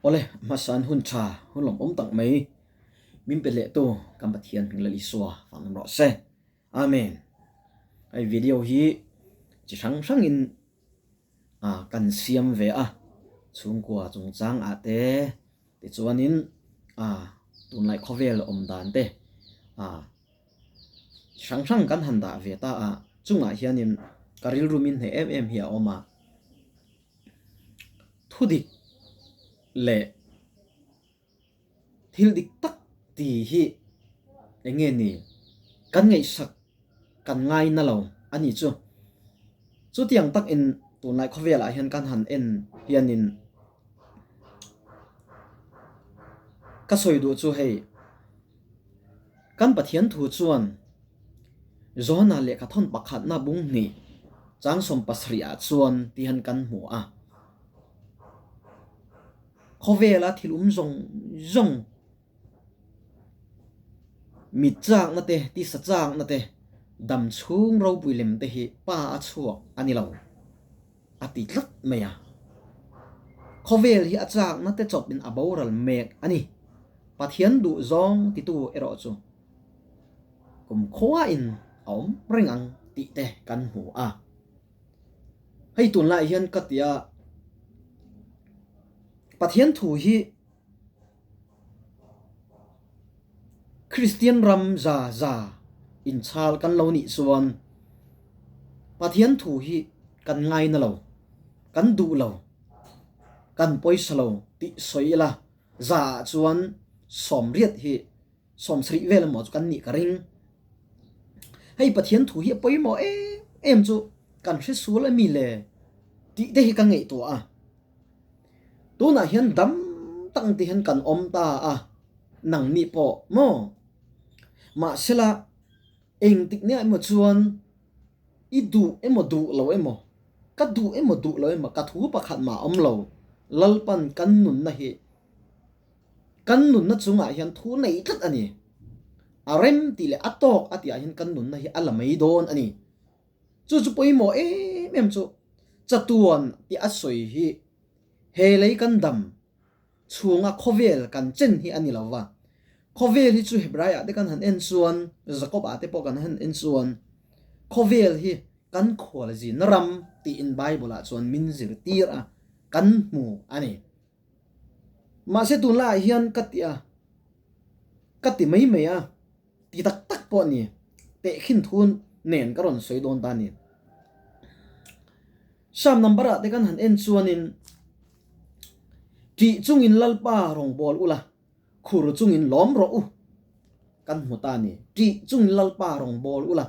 Awle, hmasa'n hun tha, hun lawmawm tak mai min pe leh tu kan Pathian hming Lal Isua fang awm rawh se. Amen. Hei video hi chi hrang hrangin kan siam ve a, chhungkua chungchang ah te tichuanin tunlai khawvel awm dan te chi hrang hrang kan han dah ve ta a, chungah hianin ka rilru min hneh em em hi a awm a. Thudik leh thil dik tak ti hi eng nge ni kan ngaihsak kan ngai na lo a nih chu. Chutiang takin tunlai khawvelah hian kan han en hianin ka sawi duh chu hei kan Pathian thu chuan Johana lehkha thawn pakhatna bung hnih chang 70 ah chuan ti hian kan hmu a. Khawvela thil um zawng zawng mit chakna te, tisa chakna te, dam chhung ropui lem te hi pa a chhuak a ni lo a ti tlat mai a. Khawvel hi a chakna te chawpin a boral mek a ni. Pathian duh zawng titu erawh chu. Kum khuain a awm reng ang tih te kan hmu a. Hei tunlai hian ka ti a, Pathian thu hi Kristian ram za za inchhal kan lo nih chuan Pathian thu hi kan ngaina lo, kan duh lo, kan pawisa lo tih sawi ila za ah chuan 80 hi 70 vel emaw chu kan nih ka ring. Hei Pathian thu hi a pawimawh em em chu kan hre sual ami le tih te hi ka ngaihtuah a. Tunah hian dam tak ang te hian kan awm ta a, nang nih pawh maw? Mahsela engtik nia emaw chuan i duh emaw duh lo emaw, ka duh emaw duh lo emaw ka thu pakhat mah a awm lo, Lalpan kan nunna hi Kan nunna chungah hian thu nei tlat a ni. A rem tih leh a tawk a tihah hian kan nunna hi a la mai dawn a ni. Chu chu pawimawh em em chu chatuan tih a sawi hi he lei kan dam chhunga khawvel kan chen hi a ni lo va. Khawvel hi chu Hebraiah te kan han en chuan, Jakob-ah te pawh kan han en chuan khawvel hi kan khualzin ram tiin Bible-ah chuan min zirtir a, kan hmu a ni. Mahse tunlaiah hian ka ti a, ka ti mai mai a, ti tak tak pawh a ni, tehkhin thu nen ka rawn sawi dawn ta a ni. Psalm number ah te kan han en chuanin, Ṭih chungin Lalpa rawngbâwl ula, khur chungin lawm rawh u, kan hmu ta a ni. Ṭih chungin Lalpa rawngbâwl ula,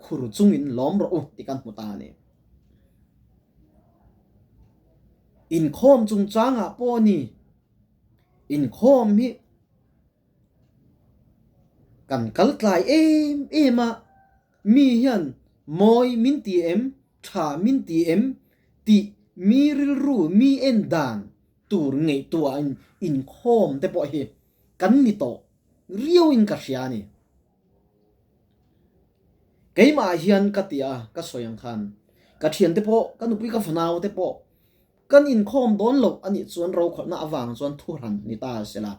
khur chungin lawm rawh u tih kan hmu ta a ni. Inkhawm chungchangah pawh a ni. Inkhawm hi kan kal tlai em em a, mi hian mawi min ti em, tha min ti em tih mi rilru mi en dan tur ngaihtuahin inkhawm te pawh hi kan ni tawh riauin ka hria a ni. Keimah hian ka ti a, ka sawi ang khan ka thiante pawh, ka nupui ka fanau te pawh kan inkhawm dawn loh a nih chuan rokhawlhna avang chuan thuhran ni ta a sela.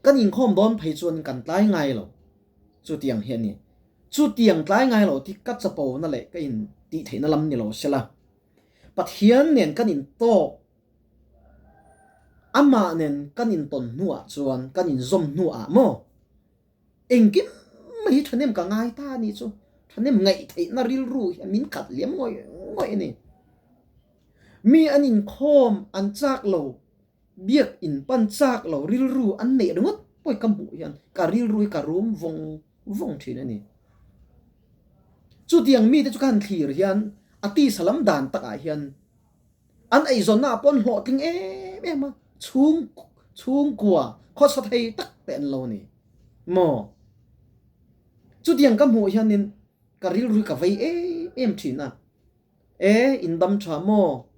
Kan inkhawm dawn phei chuan kan tlai ngai lo. Chutiang hi a ni. Chutiang tlai ngai lo tih ka chapona leh ka in tih theihna lam ni lo sela. Pathian nen kan intawk amah nen kan intawn hnuah chuan kan inzawm hnuah maw? Engkim mai hi thahnem ka ngai ta a nih chu. Thahnem ngaih theihna rilru hian min khat liam ngawih ngawih a ni. Mi an inkhawm an chak lo, biak in pan chak lo rilru an neih ringawt pawh hi ka hmuh hian ka rilru hi ka rum vawng vawng thin a ni. Chutiang mite chu ka han thlir hian a tisa lam dan takah hian An eizawnna ah pawh an hlawhtling em em a, chhung chhungkua khawsa thei tak te an lo ni maw? Chutiang ka hmuh hianin ka rilru hi ka vei em em thin a, e in dam tha maw?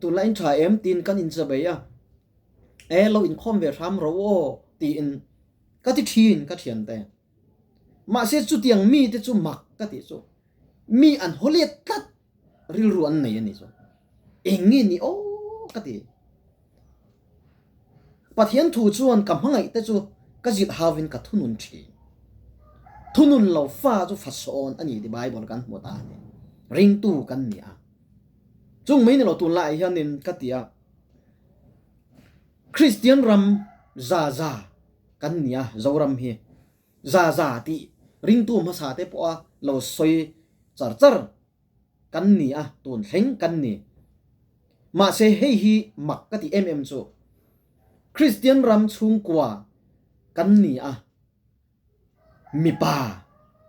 Tunlai in tha em? tiin kan inchawei a, e lo inkhawm ve hram ro aw tiin ka ti thin ka thiante. Mahse chutiang mite chu mak ka tih chu mi an haw let tlat rilru an nei a ni chu. Eng nge ni aw ka ti. Pathian thu chuan ka hmangaih te chu ka zilh hauin ka thunun thin. Thunun lo fa chu fa sawn a ni ti Bible kan hmu ta a ni. Ringtu kan ni a. Chung mai ni lo tunlaiah hianin ka ti a, Kristian ram za za kan ni a, Zoram hi za za tih ringtu hmasa te pawha lo sawi char char kan ni a, tun thleng kan ni. Mahse hei hi mak ka ti em em chu, Kristian ram chhungkua kan ni a, mipa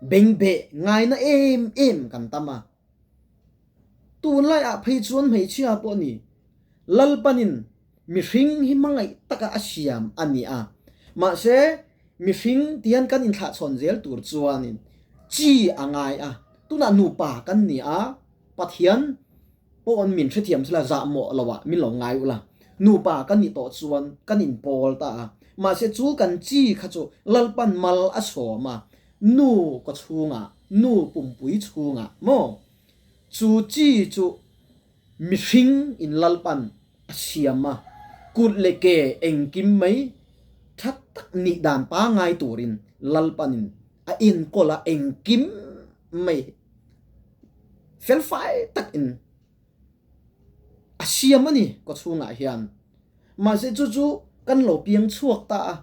bengbeh ngaina em em kan tam a. Tunlaiah phei chuan hmeichhia pawh ni, Lalpanin mihring hi hmangaih taka a siam a ni a. Mahse, mihring tihian kan inthlahchhawn zel tur chuanin chi a ngai a. Tunah nupa kan ni a, Pathian pawh min hrethiam sela zahmawh loah min lo ngai ula. Nupa kan nih tawh chuan kan inpawl ta a. Mahse, chu kan chi kha chu Lalpan mal a sawm a, nu kaw chhungah, nu pumpui chhungah maw? Chu chi chu mihring in Lalpan a siam a, kut leh ke engkim mai tha tak nih dan pangai turin Lalpanin a enkawl a, engkim mai felfai takin a siam a ni kaw chhungah hian. Mahse chu chu kan lo piang chhuak ta a,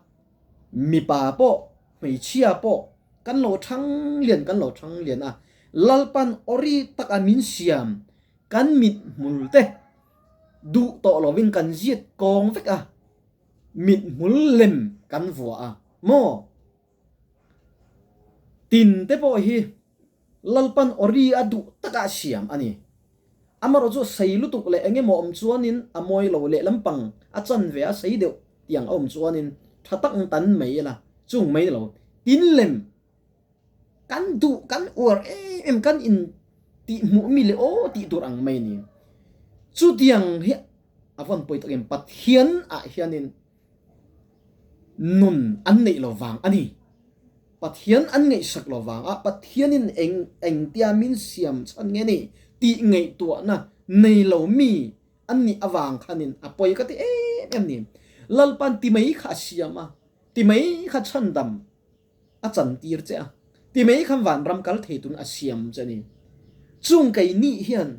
mipa pawh hmeichhia pawh kan lo thang lian kan lo thang lian a, Lalpan awri taka min siam kan mit hmul te duh tawh lovin kan ziat kawng vek a, mit hmul lem kan vuah a maw? Tin te pawh hi Lalpan awri a duh taka siam a ni. Amaherawh chu sei lutuk leh eng emaw awm chuanin a mawi lo leh lampang a chan ve a sei deuh tiang a awm chuanin tha tak tan mai ila chung mai lo tin lem kan duh kan uar em em kan in tih hmuh mi leh aw tih tur ang mai ni. Chutiang hi a vawn pawi tak em Pathian ah hianin nun an neih lo vang a ni. Pathian an ngaihsak lo vang a, Pathianin eng engtia min siam chhan nge ni tih ngaihtuahna nei lo mi an nih avang khanin a pawi ka ti em em ni. Lalpan ti mai kha a siam a, ti mai kha chhandam a chantir che a, ti mai khan vanram kal thei tun a siam che a ni. Chung kei nih hian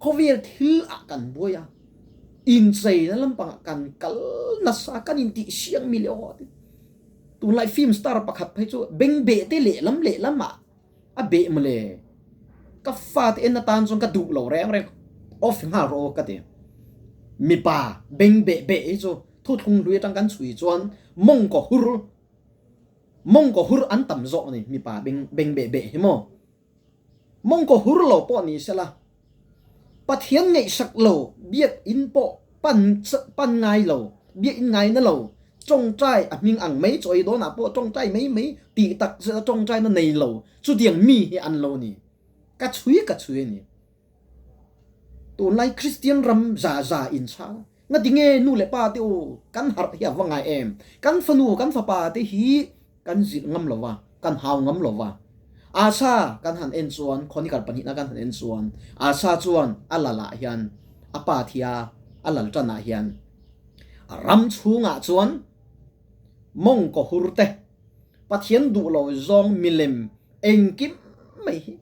khawvel thil ah kan buai a, incheina lampangah kan kal nasa, kan intih siang mi leh aw ti. Tunlai film star pakhat phei chu bengbeh te lehlam lehlam ah a beh mawle. Ka fate en atan chuan ka duh lo reng reng off nghal rawh aw ka ti. Mipa bengbeh beh hi chu thuthlung hlui atang kan chhui chuan mawngkaw hur Mawngkaw hur an tam zawk a ni, mipa beng beng beh beh hi maw? Mawngkaw hur lo pawh ni sela, Pathian ngaihsak lo, biakinn pawh pan pan ngai lo, biakinn ngai na lo, tawngtai a hming ang mai chawi dawnah pawh tawngtai mai mai tih tak zet a tawngtaina nei lo, chutiang mi hi an lo ni. Ka chhui ka chhui a ni. Tunlai Kristian ram za za inchhang Ngati nge nu leh pa te u kan harh hi a va ngai em? Kan fanu kan fapa te hi kan zilh ngam lo va, kan hau ngam lo va. Asa kan han en chuan, Khawnikar pahnihna kan han en chuan, Asa chuan a lal ah hian, a pa thia a lal tan ah hian a ram chhungah chuan mawngkaw hur te, Pathian duh lo zawng milem engkim mai hi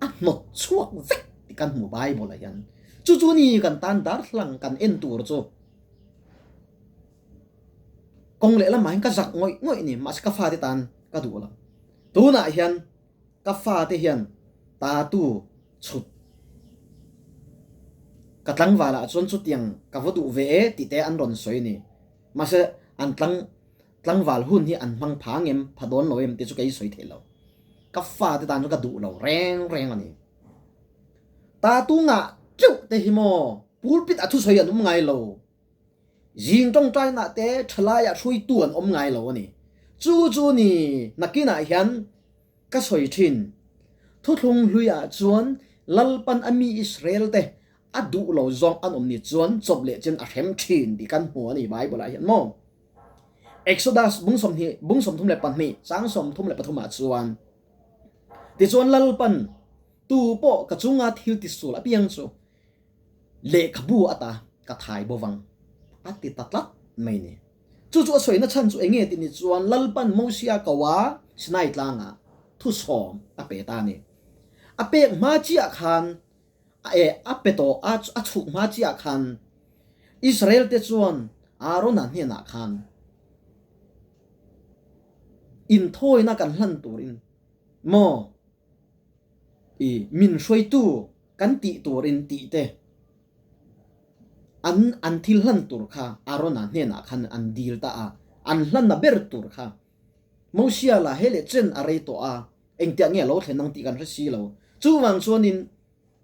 a hnawt chhuak vek tih kan hmu Bible ah hian. Chu chu ni kan tan darthlang kan en tur chu kawng leh lamah hian ka zak ngawih ngawih ni mahse ka fate tan ka duh lo. Tunah hian ka fate hian tatu chhut ka tlangval ah chuan chutiang ka va duh ve e tih te an rawn sawi ni. Mahse an tlang Tlangval hun hi an hmang pha ngem, pha dawn lo em tih chu kei sawi theih lo. Ka fate tan chu ka duh lo reng reng a ni. Ta tungah teuh te hi maw pulpit a thusawi an awm ngai lo. Zing tawngtainah te thalaiah hruaitu an awm ngai lo a ni. Chu chu ni nakinah hian ka sawi thin. Thuthlung hluiah chuan Lalpan a mi Israel te a duh lo zawng an awm ni chuan chawp leh chin a hrem thin tih kan hmu a ni Bible ah hian maw. Exodus bung 20 bung 32 chang 33 ah chuan tichuan Lalpan tu pawh ka chunga thil tisual apiang chu lehkhabu ata ka thai bovang a ti ta tlat. mai ni. Chu chu a sawina chhan chu enge tih ni chuan Lalpan Mosia ko a Sinai tlangah thusawm a pe ta a ni. A pek hma chiah khan e a pe tawh a a chhuk hma chiah khan Israel te chuan Aarona hnenah khan inthawina kan hlan turin maw i min hruaitu kan tih turin tih te an an thil hlan tur kha Aarona hnenah khan an dil ta a, an hlanna ber tur kha Mosia la he leh chen a rei tawh a, engtiah nge a lo thlen ang tih kan hre si lo. Chuvang chuanin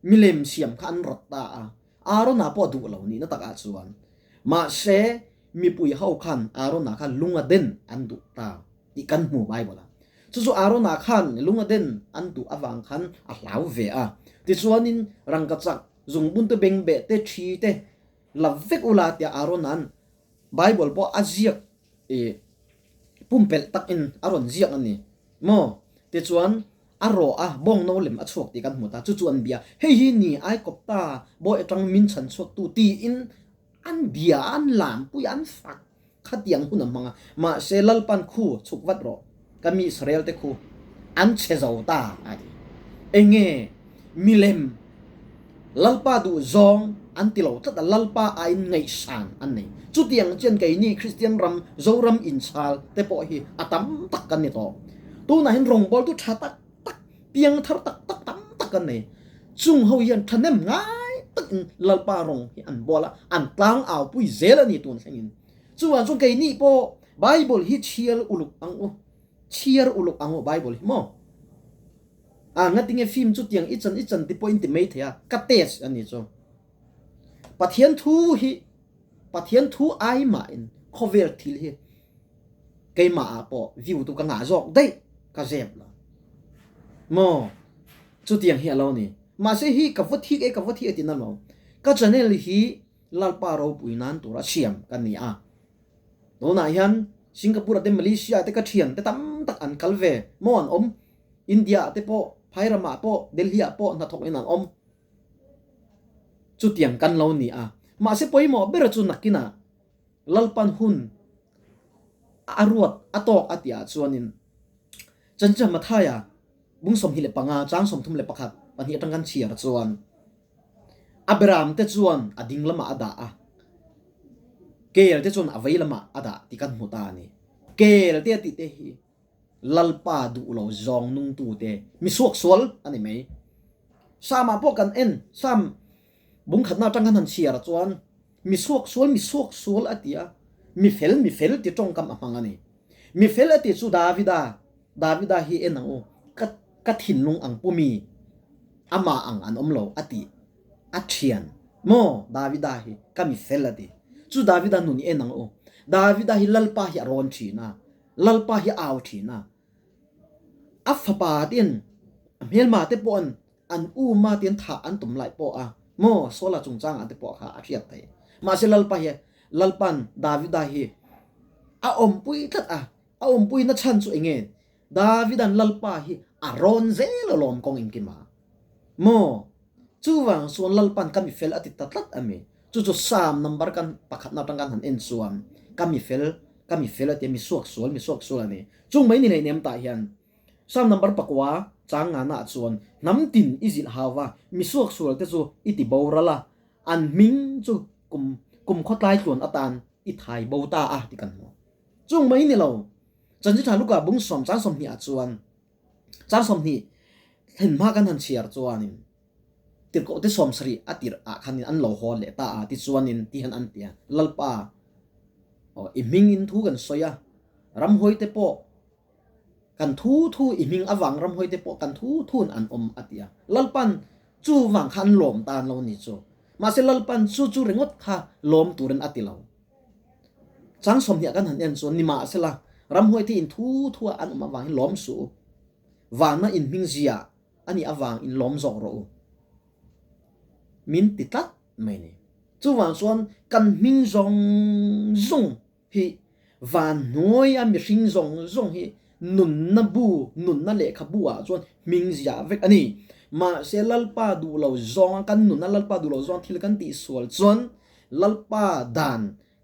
milem siam kha an rawt ta a, Aarona pawh a duh lo nihna takah chuan. Mahse, mipui ho khan Aarona kha lung a den an duh ta tih kan hmu Bible a. Chu chu Aarona khan lung a den an duh avang khan a hlau ve a. Tichuanin rangkachak zungbun te bengbeh te thi te la vek ula tia Aarona'n Bible pawh a ziak i pumpelh takin a rawn ziak a ni maw? Tichuan a rawh a, bawng no lem a chhuak tih kan hmu ta, chu chu an bia. Hei hi ni Aikawpta bawi atang min chhan chhuaktu tiin an bia a, an lampui a, an fak khatiang hun a hmang a. Mahse Lalpan khu chhuk vat rawh, ka mi Israel te khu an chhe zo ta a ti. Enge milem Lalpa duh zawng an ti lo tlat a, Lalpa aiin ngaihsan an nei. Chutiang chian keini Kristian ram, Zoram inchhal te pawh hi a tam tak kan ni tawh. Tunah hian rawngbawltu tha tak tak, piang thar tak tak tam tak kan nei. Chung ho hian thahnem ngai takin Lalpa rawng hi an bual a, an tlang au pui zel a ni tun thlengin. Chuvang chuan keini pawh Bible hi chhiar uluk ang u, chhiar uluk ang u Bible hi maw? A ngatinge film chu tiang i chan i chan ti pawh in ti mai thei a, ka test a ni chu. Pathian thu hi Pathian thu ai mah in khawvel thil hi keimah ah pawh view tu ka ngah zawk daih ka zep lo. Maw chutiang hi a lo ni. Mahse hi ka va thik e ka va thik e ti na lo. Ka channel hi Lalpa ropui nan tura siam ka ni a. Tunah hian Singapore te Malaysia te ka thian te tam tak an kal ve maw an awm. India ah te pawh phai ramah pawh Delhi ah pawh hnathawk in an awm. Chutiang kan lo ni a. Mahse pawimawh ber chu nakinah Lalpan hun a ruat a tawk a tih ah chuanin Chanchin Mathaia bung 25 chang 31 pahnih atang kan chhiar chuan Abraham te chuan a ding lamah a dah a, Kel te chuan a vei lamah a dah tih kan hmu ta a ni. Kel te a tih te hi Lalpa duh lo zawng nungtu te mi suaksual a ni mai. Sam ah pawh kan en, Sam bung khatna atang khan han chhiar chuan mi suaksual mi suaksual a ti a, mi fel mi fel ti tawngkam a hmang a ni. Mi fel a tih chu Davida, Davida hi en ang u, ka ka thinlung ang pumi amah ang an awm lo a tih a thian maw Davida hi ka mi fel a ti. Chu Davida nun i en ang u, Davida hi Lalpa hi a rawn thin a, Lalpa hi a au thin a, a fapa ten a hmelma te pawh an an uma ten thah an tum lai pawh a maw Saula chungchang ah te pawh kha a hriat thei. Mahse Lalpa hi Lalpan Davida hi a awmpui tlat a, a awmpui na chhan chu enge Davidan Lalpa hi a rawn zel alawm kawng inkim a maw chuvang chuan Lalpan ka mi fel a ti ta tlat a mi chu chu Psalm number kan pakhatna atang kan han en chuan ka mi fel ka mi fel a ti a mi suak sual mi suak sual a ni chung mai ni hleih nem tah hian Psalm number pakua chang ngana ah chuan hnam tin i zilh hau va mi suak sual te chu i ti boral a an hming chu kum kum khawtlai tluan atan i thai bo ta a ti kan hmu chung mai ni lo Chanchin Tha Luka bung sawm chang 20 ah chuan chang 20 thlen hma kan han chhiar chuanin tirhkoh te 70 a tirh ah khanin an lo haw leh ta a tichuanin ti hian an ti a Lalpa aw i hming in thu kan sawi a ramhuai te pawh kan thu thu i hming avang ramhuai te pawh kan thu thun an awm a ti a Lalpan chu vang kha an lawm tan lo ni chu mahse Lalpan chu chu ringawt kha lawm turin a ti lo. Chang 20 kan han en chuan nimahsela ramhuai te in thu thu a an awm avang hi lawm suh u. Vana in hming zia a nih avang in lawm zawk rawh u. Min ti tlat mai ni. Chuvang chuan kan hming zawng zawng hi van hnuai a mihring zawng zawng hi nunna bu, nunna lehkha bu ah chuan hming zia vek a ni. Mahse Lalpa duh lo zawng a kan nunna Lalpa duh lo zawng thil kan tih sual chuan Lalpa dan.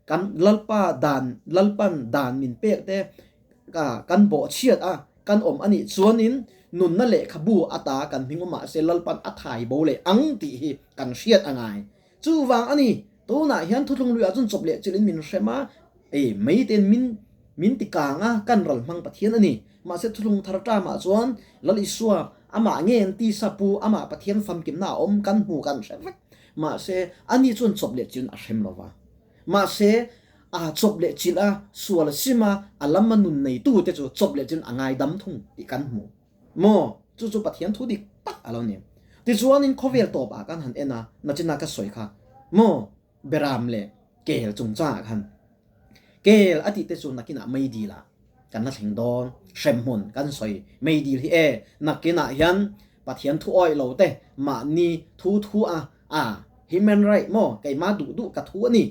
Kan Lalpa dan Lalpan dan min pek te ka kan bawhchhiat a kan awm anih chuanin nunna lehkhabu ata kan hming awm mahse Lalpan a thai bo leh ang tih hi kan hriat a ngai. Chuvang a ni, tunah hian thuthlung luiah chuan chawp leh chilhin min hrem a, ei mai ten min min ti kang a, kan ral hmang Pathian a ni. Mahse thuthlung thar ṭamah chuan Lal Isua amah nge an ti sa pu, amah Pathian famkimna a awm kan hmu kan hre vek. Mahse ani chuan chawp leh chilhin a hrem lo va. Mahse a chawp leh chilh a, sual a sim a, a lam a nun neitu te chu chawp leh chilhin a ngaidam thung tih kan hmu. Maw? Chu chu Pathian thu dik tak a lo ni. Tichuanin khawvel tawp ah kan han en a, nachina ka sawi kha, maw? Beram leh kel chungchangah khan kel a tih te chu nakinah meidil ah kan la thleng dawn, hremhmun kan sawi meidil hi e, nakinah hian Pathian thu awih lo te mahni thu thu a, a human right maw keimah duh duh ka thu a ni.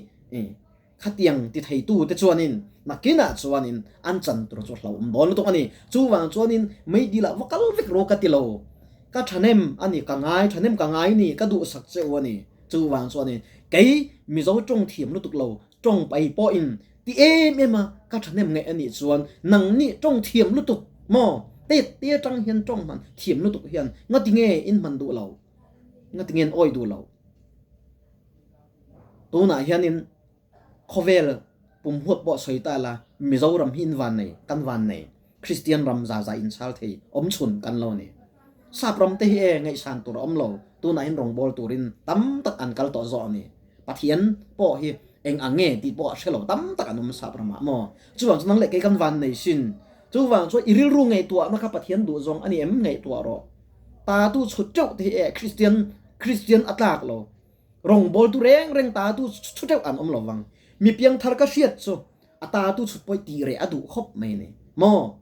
Khatiang ti theitu te chuanin nakinah chuanin an chan tur chu hlauhawm dawn lutuk a ni. Chuvang chuanin meidil ah va kal vek rawh ka ti lo. Ka thahnem a ni, ka ngai thahnem ka ngai ni, ka duhsak che u a ni. Chuvang chuanin kei Mizo tawng thiam lutuk lo, tawng pai pawhin ti em em a ka thahnem ngaih a nih chuan nangni tawng thiam lutuk maw tet te atang hian tawng hman thiam lutuk hian ngatinge in hman duh lo, ngatinge in awih duh lo. Tunah hianin khawvel pumhuat pawh sawi ta la, Mizoram hi in van nei, kan van nei, Kristian ram za za inchhal thei awmchhun kan lo ni. Sap ram te hi e ngaihsan tur a awm lo, tunah hian rawngbâwl turin tam tak an kal tawh zawh a ni. Pathian pawh hi eng ang nge tih pawh a hre lo tam tak an awm sap ramah maw? Chuvang chu nang leh kei kan van nei sin. Chuvang chuan i rilru ngaihtuahna kha Pathian duh zawng a ni em ngaihtuah rawh. Ta tu chhut teuh te hi e Kristian Kristian a tlak lo. Rawngbawltu reng reng ta tu chhu teuh an awm lo vang. Mi piangthar ka hriat chu a ta tu chhut pawih tih reh a duh khawp mai ni maw?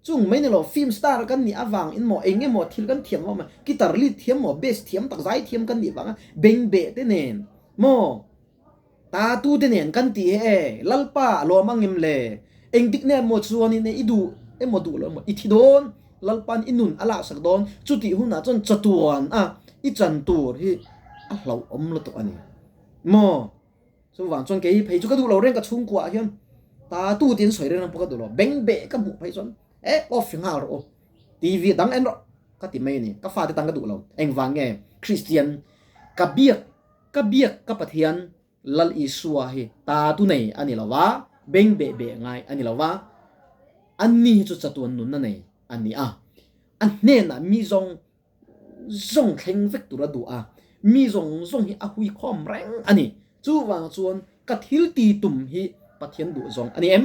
Chung mai ni lo film star kan nih avang in maw eng emaw thil kan thiam vang maw guitar lead thiam maw bass thiam tak zai thiam kan nih vanga beng beh te nen maw ta tu te nen kan tih he e Lalpa a lawm ang em le engtik nen maw chuan in e i duh emaw duh lo emaw i thi dawn Lalpan i nun a laksak dawn chutih hunah chuan chatuan a i chan tur hi a hlauhawm lutuk a ni maw chuvang chuan kei phei chu ka duh lo reng ka chhungkuah hian ta tu tin sawi reng pawh ka duh lo beng beh ka hmuh phei chuan e off nghal rawh u TV dang en rawh ka ti mai a ni ka fate tan ka duh lo engvang nge Christian ka biak ka biak ka Pathian Lal Isua hi ta tu nei a ni lo va, beng beh beh ngai a ni lo va, anni hi chu chatuan nunna nei a ni a. A hnenah mi zawng zawng thleng vek tur a duh a, mi zawng zawng hi a hui khawm reng a ni. Chuvang chuan ka thil ti tum hi Pathian duh zawng a ni em?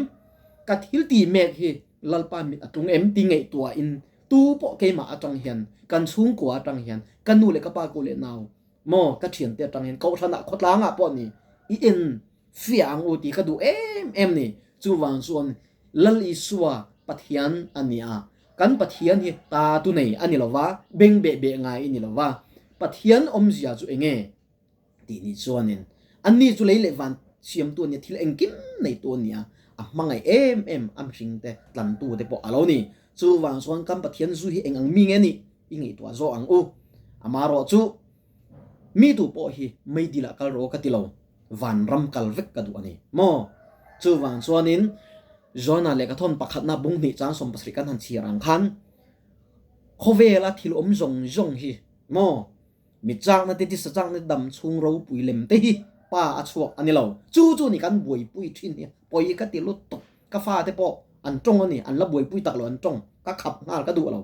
Ka thil ti mek hi Lalpa mit a tlung em ti ngaihtuahin tu pawh keimah atang hian, kan chhungkua atang hian, ka nu leh ka pa ku leh nau, Maw ka thiante atangin kohhranah khawtlangah pawh ni i en fiah ang u tih ka duh em em ni. Chuvang chuan Lal Isua Pathian a ni a, kan Pathian hi ta tu nei a ni lo va, beng beh beh ngai i ni lo va. Pathian awmzia chu enge tih ni chuanin anni chu lei leh van siamtu a nia, thil engkim neitu a ni a, a hmangaih em em a mihringte tlantute pawh a lo ni. Chuvang chuan kan Pathian zu hi eng ang mi nge nih i ngaihtuah zawk ang u. Amarawh chu mi tu pawh hi meidil ah kal rawh ka ti lo, vanram kal vek ka duh a ni maw? Chuvang chuanin Jonah lehkhathawn pakhatna bung hnih chang 70 kan han chhiar ang khan khawvela thil awm zawng zawng hi maw mi chakna te tisa chakna te dam chhung ropui lem te hi pa a chhuak a ni lo. Chu chu ni kan buaipui thin hi pawi ka ti lutuk. Ka fate pawh an tawng a ni, an la buaipui tak lo an tawng, ka khap nghal ka duh lo.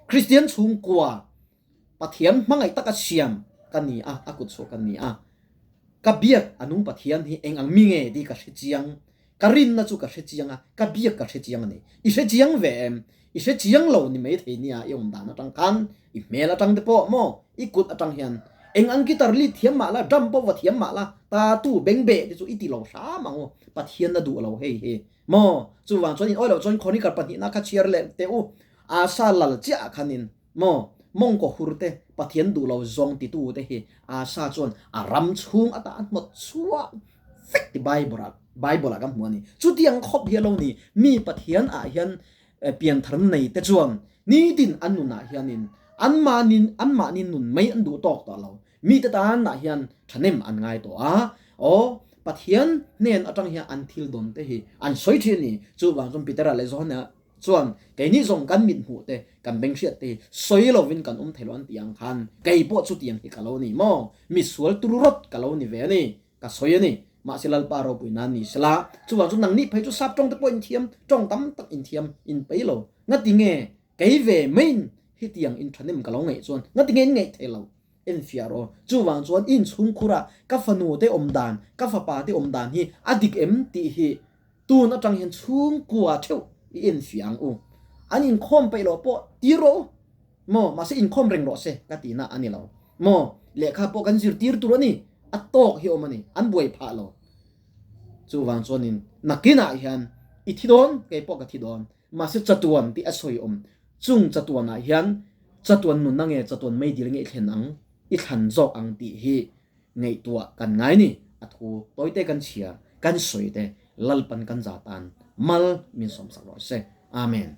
Kristian chhungkua Pathian hmangaih taka siam ka ni a, a kut chhuah ka ni a. Ka biak a nung Pathian hi eng ang mi nge tih ka hre chiang, ka rinna chu ka hre chiang a, ka biak ka hre chiang a ni. I hre chiang ve em? I hre chiang lo ni maithei nia i awm dan atang khan, i hmel atang te pawh maw, i kut atang hian eng ang guitar lead thiam mah la, drum pawh va thiam mah la, tatu beng beh te chu i ti lo hram ang u, Pathian a duh lo hei hi maw. Chuvang chuan in awi loh chuan Chronicle pahnihna kha chhiar leh teh u, Asa lal chiah ah khanin maw mawngkaw hur te Pathian duh lo zawng titu te hi Asa chuan a ram chhung ata a hnawt chhuah vek ti Bible ah Bible ah kan hmu a ni. Chutiang khawp hi a lo ni. Mi Pathian ah hian pianthar nei te chuan nitin an nun ah hianin anmahni anmahni nun mai an duh tawk tawh lo. Mite tan ah hian thahnem an ngai tawh a. Aw. Pathian hnen atang hian an thil dawn te hi an sawi thin a ni. Chuvang chuan Petera leh Johana chuan keini zawng kan mit hmuh te, kan beng hriat te hi sawi lovin kan awm thei lo an tih ang khan kei pawh chutiang hi ka lo ni maw? Misual tururawt ka lo ni ve a ni. Ka sawi a ni. Mahse Lalpa ropui nan ni sela. Chuvang chu nangni phei chu sap tawng te pawh inthiam, tawng tam tak inthiam, inpei lo. Ngati nge kei ve maiin hetiang inthahnem ka lo ngaih chuan ngati nge in ngaih thei lo? Enfiah rawh. Chuvang chuan in chhungkhurah ka fanu te awm dan, ka fapa te awm dan hi a dik em tih hi tun atang hian chhungkua theuh i enfiah ang u. An inkhawm peih loh pawh tir rawh u. Maw, mahse inkhawm reng rawh se ka tihna a ni lo. Maw, lehkha pawh kan zirtir tur a ni, a tawk hi awm a ni, an buai phah lo. Chuvang chuanin nakinah hian i thi dawn, kei pawh ka thi dawn, mahse chatuan tih a sawi awm. Chung chatuanah hian chatuan nunna nge chatuan meidil nge i thlen ang, i thlan zawk ang tih hi ngaihtuah kan ngai ni. A thu tawite kan chhiar, kan sawi te Lalpan kan za tan mal min sawmsak rawh se. Amen.